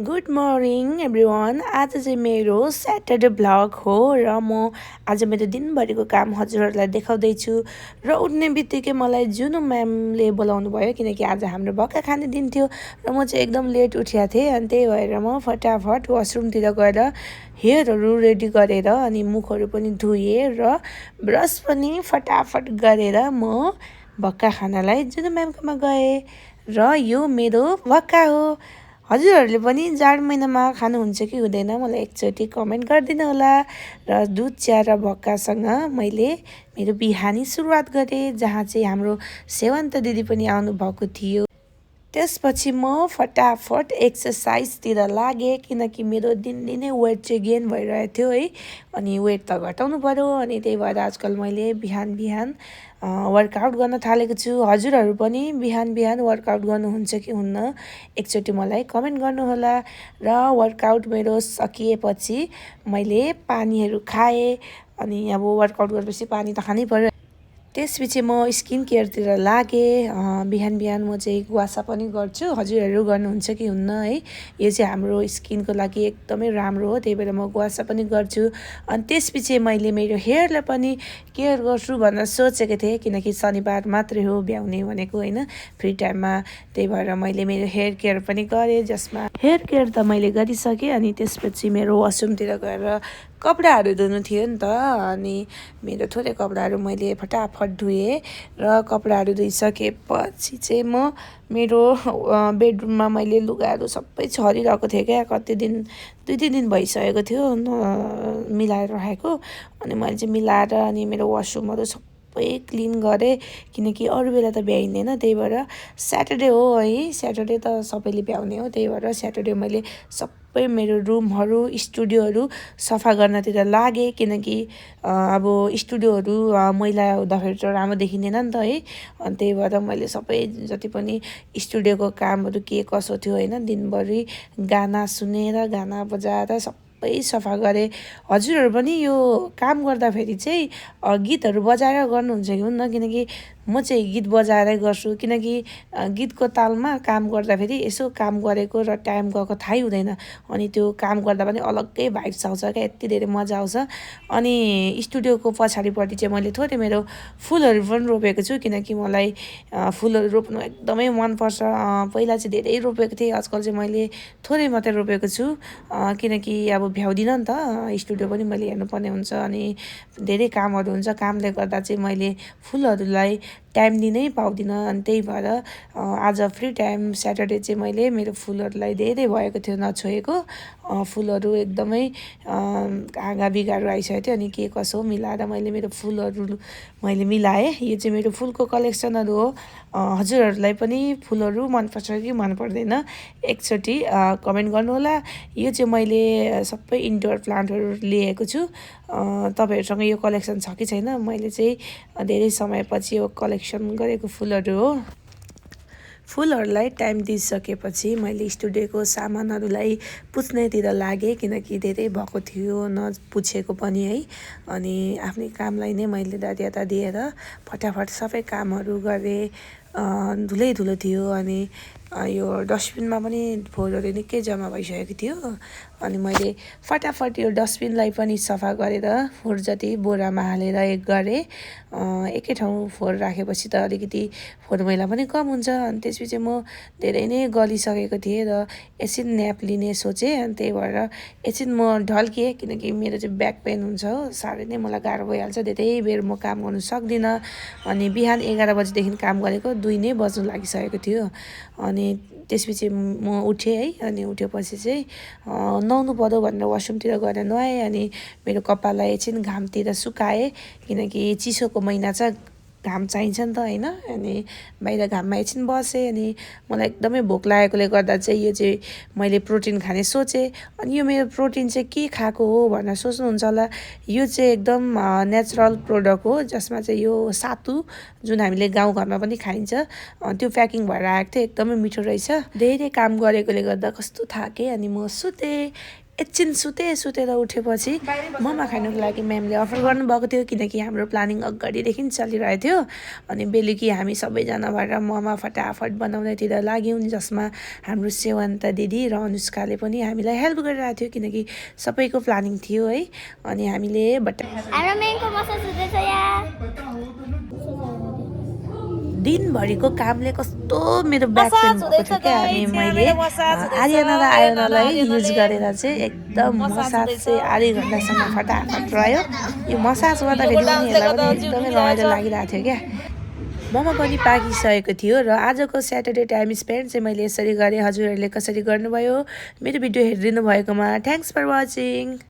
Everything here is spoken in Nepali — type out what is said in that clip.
Good morning everyone. आज चाहिँ मेरो स्याटरडे भ्लग हो र म आज मेरो दिनभरिको काम हजुरहरूलाई देखाउँदैछु। र उठ्ने बित्तिकै मलाई जुनु म्यामले बोलाउनु भयो किनकि आज हाम्रो भक्का खाने दिन थियो र म चाहिँ एकदम लेट उठेको थिएँ। अनि त्यही भएर म फटाफट वासरुमतिर गएर हेयरहरू रेडी गरेर अनि मुखहरू पनि धोएँ र ब्रस पनि फटाफट गरेर म भक्का खानालाई जुनु म्यामकोमा गएँ र यो मेरो भक्का हो। हजुरहरूले पनि जाड महिनामा खानुहुन्छ कि हुँदैन मलाई एकचोटि कमेन्ट गरिदिनु होला। र दुध चिया र भक्कासँग मैले मेरो बिहानी सुरुवात गरेँ जहाँ चाहिँ हाम्रो सेवन्त दिदी पनि आउनुभएको थियो। त्यसपछि म फटाफट एक्सर्साइजतिर लागेँ किनकि मेरो दिनदिनै वेट चाहिँ गेन भइरहेको थियो है। अनि वेट त घटाउनु पऱ्यो अनि त्यही भएर आजकल मैले बिहान बिहान वर्कआउट गर्न थालेको छु। हजुरहरू पनि बिहान बिहान वर्कआउट गर्नुहुन्छ कि हुन्न एकचोटि मलाई कमेन्ट गर्नुहोला। र वर्कआउट मेरो सकिएपछि मैले पानीहरू खाएँ अनि अब वर्कआउट गरेपछि पानी त खानै पर्यो। त्यसपछि म स्किन केयरतिर लागेँ। बिहान बिहान म चाहिँ गुवासा पनि गर्छु। हजुरहरू गर्नुहुन्छ कि हुन्न है। यो चाहिँ हाम्रो स्किनको लागि एकदमै राम्रो हो त्यही भएर म गुवासा पनि गर्छु। अनि त्यसपछि मैले मेरो हेयरलाई पनि केयर गर्छु भनेर सोचेको थिएँ किनकि शनिबार मात्रै हो भ्याउने भनेको होइन फ्री टाइममा। त्यही भएर मैले मेरो हेयर केयर पनि गरेँ जसमा हेयर केयर त मैले गरिसकेँ। अनि त्यसपछि मेरो वासरुमतिर गएर कपडाहरू धुनु थियो नि त। अनि मेरो थोरै कपडाहरू मैले फटाफट धुएँ र कपडाहरू धोइसकेपछि चाहिँ म मेरो बेडरुममा मैले लुगाहरू सबै छरिरहेको थिएँ क्या। कति दिन 2-3 दिन भइसकेको थियो मिलाएर राखेको। अनि मैले चाहिँ मिलाएर अनि मेरो वासरुमहरू सबै क्लिन गरेँ किनकि अरू बेला त भ्याइँदैन। त्यही भएर स्याटरडे हो है, स्याटरडे त सबैले भ्याउने हो। त्यही भएर स्याटरडे मैले सबै मेरो रुमहरू स्टुडियोहरू सफा गर्नतिर लागेँ किनकि अब स्टुडियोहरू मैला हुँदाखेरि त राम्रो देखिँदैन नि त है। अनि त्यही भएर मैले सबै जति पनि स्टुडियोको कामहरू के कसो थियो होइन दिनभरि गाना सुनेर गाना बजाएर सबै सफा गरेँ। हजुरहरू पनि यो काम गर्दाखेरि चाहिँ गीतहरू बजाएर गर्नुहुन्छ कि हुन्न किनकि म चाहिँ गीत बजाएरै गर्छु किनकि गीतको तालमा काम गर्दाखेरि यसो काम गरेको र टाइम गएको थाहै हुँदैन। अनि त्यो काम गर्दा पनि अलग्गै भाइब्स आउँछ क्या, यति धेरै मजा आउँछ। अनि स्टुडियोको पछाडिपट्टि चाहिँ मैले थोरै मेरो फुलहरू पनि रोपेको छु किनकि मलाई फुलहरू रोप्नु एकदमै मनपर्छ। पहिला चाहिँ धेरै रोपेको थिएँ, आजकल चाहिँ मैले थोरै मात्रै रोपेको छु किनकि अब भ्याउँदिनँ नि त। स्टुडियो पनि मैले हेर्नुपर्ने हुन्छ अनि धेरै कामहरू हुन्छ। कामले गर्दा चाहिँ मैले फुलहरूलाई टाइम दिनै पाउँदिनँ। अनि त्यही भएर आज फ्री टाइम स्याटरडे चाहिँ मैले मेरो फुलहरूलाई धेरै भएको थियो नछोएको फुलहरू एकदमै हाँगा बिगाहरू आइसकेको थियो। अनि के कसो मिलाएर मैले मेरो फुलहरू मैले मिलाएँ। यो चाहिँ मेरो फुलको कलेक्सनहरू हो। हजुरहरूलाई पनि फुलहरू मनपर्छ कि मन पर्दैन एकचोटि कमेन्ट गर्नुहोला। यो चाहिँ मैले सबै इन्डोर प्लान्टहरू लिएको छु। तपाईँहरूसँग यो कलेक्सन छ कि छैन, मैले चाहिँ धेरै समयपछि यो कलेक्सन गरेको फुलहरू हो। फुलहरूलाई टाइम दिइसकेपछि मैले स्टुडियोको सामानहरूलाई पुछ्नेतिर लागेँ किनकि धेरै भएको थियो नपुछेको पनि है। अनि आफ्नै कामलाई नै मैले दार्यता दिएर फटाफट सबै कामहरू गरेँ। धुलै धुलो थियो अनि यो डस्टबिनमा पनि फोहोरहरू निकै जम्मा भइसकेको थियो। अनि मैले फटाफट यो डस्टबिनलाई पनि सफा गरेर फोहोर जति बोरामा हालेर गरेँ। एकै ठाउँ फोहोर राखेपछि त अलिकति फोहोर मैला पनि कम हुन्छ। अनि त्यसपछि म धेरै नै गलिसकेको थिएँ र एकछिन न्याप लिने सोचेँ। अनि त्यही भएर एकछिन म ढल्किएँ किनकि मेरो चाहिँ ब्याक पेन हुन्छ हो, साह्रै नै मलाई गाह्रो भइहाल्छ, धेरै बेर म काम गर्नु सक्दिनँ। अनि बिहान 11 बजीदेखि काम गरेको 2 नै बज्नु लागिसकेको थियो। अनि त्यसपछि म उठेँ है। अनि उठेपछि चाहिँ नुहाउनु पर्यो भनेर वासरुमतिर गएर नुहाएँ। अनि मेरो कपाललाई एकछिन घामतिर सुकाएँ किनकि चिसोको महिना छ, घाम चाहिन्छ नि त होइन। अनि बाहिर घाममा एकछिन बसेँ। अनि मलाई एकदमै भोक लागेकोले गर्दा चाहिँ यो चाहिँ मैले प्रोटिन खाने सोचेँ। अनि यो मेरो प्रोटिन चाहिँ के खाएको हो भनेर सोच्नुहुन्छ होला। यो चाहिँ एकदम नेचुरल प्रोडक्ट हो जसमा चाहिँ यो सातु जुन हामीले गाउँघरमा पनि खाइन्छ त्यो प्याकिङ भएर आएको थियो। एकदमै मिठो रहेछ। धेरै काम गरेकोले गर्दा कस्तो थाकेँ अनि म सुतेँ। एकछिन सुतेर उठेपछि मोमो खानुको लागि म्यामले अफर गर्नुभएको थियो किनकि हाम्रो प्लानिङ अगाडिदेखि चलिरहेको थियो अनि बेलुकी हामी सबैजना भएर मोमो फटाफट बनाउनेतिर लाग्यौँ जसमा हाम्रो सेवन्त दिदी र अनुष्काले पनि हामीलाई हेल्प गरिरहेको थियो किनकि सबैको प्लानिङ थियो है अनि हामीले दिनभरिको कामले कस्तो मेरो ब्याक पेन भएको थियो क्या अनि मैले आर्यना र आयोनालाई युज गरेर चाहिँ एकदम मसाज चाहिँ आधी घन्टासम्म फटाफट रह्यो यो मसाज गर्दाखेरि उनीहरूलाई पनि एकदमै रमाइलो लागिरहेको थियो क्या मोमो पनि पाकिसकेको थियो र आजको स्याटरडे टाइम स्पेन्ड चाहिँ मैले यसरी गरेँ हजुरहरूले कसरी गर्नुभयो मेरो भिडियो हेरिदिनु भएकोमा थ्याङ्क्स फर वाचिङ